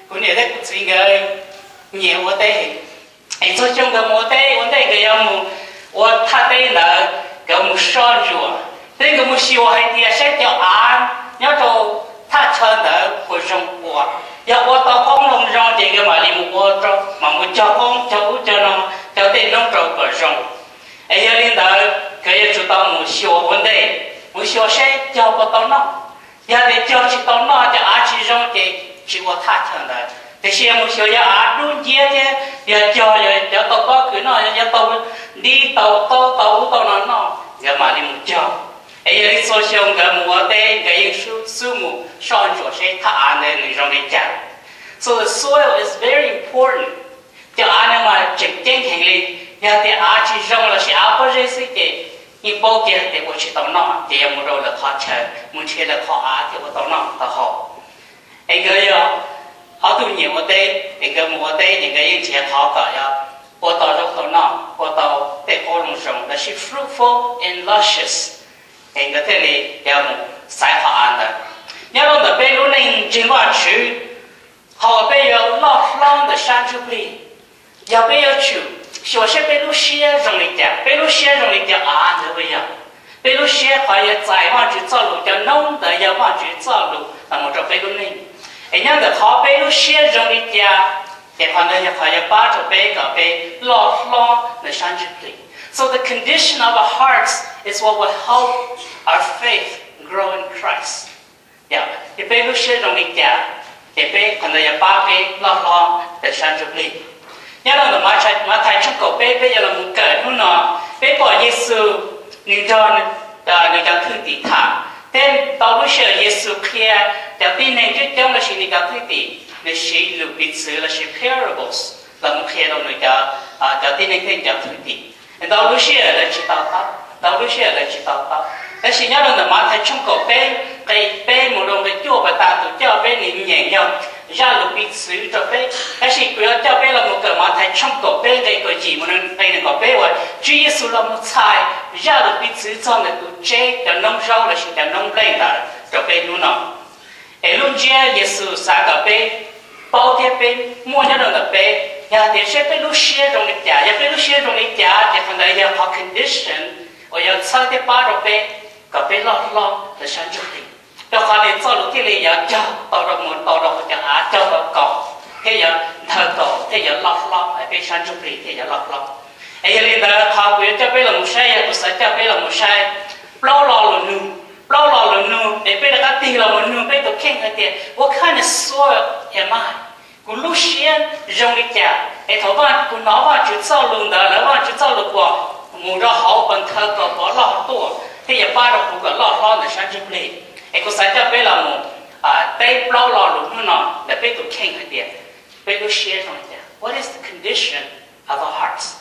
Kuv niam thiab kuv txiv nkawd nyiam ua teb, es txhua xyoo nkawd mus ua teb ua ntej nkawd yuav mus ua thaj teb ntawd, nkawd mus soj ntsuam thiab nkawd mus xyuas hais tias saib cov av nyob rau thaj chaw ntawd puas zoo ua. Yog ua tau qoob loo zoo ces nkawd mam li mus ua rau, mam mus cog qoob cog ub cog no, cog tej noob rau kom zoo. Es yog li ntawd nkawd yuav tsum tau mus xyuas ua ntej, mus xyuas saib cog puas tau noj. Yog tias cog tsis tau noj, cov av tsis zoo ces tsis ua thaj chaw ntawd. Tiam sis yog mus xyuas yog av dub nciab thiab yog cog yog cov tau pob kws noj, yog tau nti tau taub tau ub tau no noj, nkawd mam li mus cog. Es yog li txhua xyoo nkawd mus ua teb nkawd yeej xub mus soj ntsuam seb thaj av ntawd nws zoo li cas. So the soil is very important. Cov av no mas tseem ceeb heev li. Yog tias av tsis zoo lossis av pob zeb xwb ces yeej paub kiag tias ua tsis tau noj, ces yuav mus rau lawv qhov chaw, mus nrhiav lawv qhov av thiaj ua tau noj tau haus. Es nkawd yog ob tug nyiam ua teb, es nkawd mus ua teb ces nkawd yeej nrhiav qhov kom yog ua tau zaub tau noj, ua tau tej qoob loo zoo, lossis fruitful and luscious, es nkawd thiaj li yuav mus xaiv qhov av ntawd. Nyob rau ntawm peb lub neej ntseeg Vajtswv, qhov uas peb yuav loj hlob ntawm sab ntsuj plig, yog peb yuav tsum xyuas saib peb lub siab zoo li cas, peb lub siab zoo li cov av ntawd puas yog? Peb lub siab qhov yuav txais Vajtswv txoj lus, cov noob ntawd yog Vajtswv txoj lus los mus rau peb lub neej. Es nyob ntawm qhov peb lub siab zoo li cas, ces qhov ntawd yog qhov yuav pab rau peb kom peb loj hlob ntawm sab ntsuj plig. So the condition of our hearts is what will help our faith grow in Christ. Yog peb lub siab zoo li cas, ces peb qhov ntawd yuav pab peb loj hlob ntawm sab ntsuj plig. Nyob rau ntawm Mathais tshooj kaum peb, peb yuav los mus kawm hnub no, peb pom Yexus nws nrog nws cov thwj tim tham, thiab tau lub sij hawm Yexus qhia cov tib neeg coob coob lossis nws cov thwj tim, nws siv lus piv txwv lossis parables los mus qhia rau nws cov tib neeg thiab cov thwj tim. Ntau lub sij hawm lawv tsis to taub, ntau lub sij hawm lawv tsis to taub. Tab sis nyob rau ntawm Mathais tshooj kaum peb nqe peb mus rau nqe cuaj, pas tas tus coj peb nws nyeem yog zaj lus piv txwv rau peb. Tab sis kuv yuav coj peb los mus kawm Mathais tshooj kaum peb nqe kaum yim mus nqe nees nkaum peb uas Tswv Yexus los mus txhais zaj lus piv txwv txog ntawm tus tseb cov noob zaub lossis cov noob nplej ntawd rau peb hnub no. Es lub ntsiab Yexus xav kom peb paub thiab peb muaj nyob rau ntawm peb, yog tias saib peb lub siab zoo li cas. Yog peb lub siab zoo li cas ces qhov ntawd yog qhov condition uas yuav txhawb thiab pab rau peb kom peb loj hlob ntawm sab ntsuj plig. Rau qhov nws txoj lus thiaj li yuav cog tau rau mus tau rau cov av, cog tau kaus thiab yuav nthawv kaus thiab yuav loj hlob, peb sab ntsuj plig thiaj yuav loj hlob. Es yog li ntawd qhov kuv yuav coj peb los mus saib yog kuv xav coj peb los mus saib plaub lo lus nug. Plaub lo lus nug es peb rov qab tig los mus nug peb tus kheej hais tias, what kind of soil am I? Kuv lub siab zoo li cas es thaum kuv hnov Vajtswv txoj lus ntawd, lawv Vajtswv txoj lus puas mus rau hauv, puas nthawv kaus, puas loj tuaj thiab yuav pab rau kuv kom loj hlob ntawm sab ntsuj plig? Es kuv xav coj peb los mus teb plaub lo lus hnub no ntawm peb tus kheej hais tias peb lub siab zoo li cas. What is the condition of our hearts?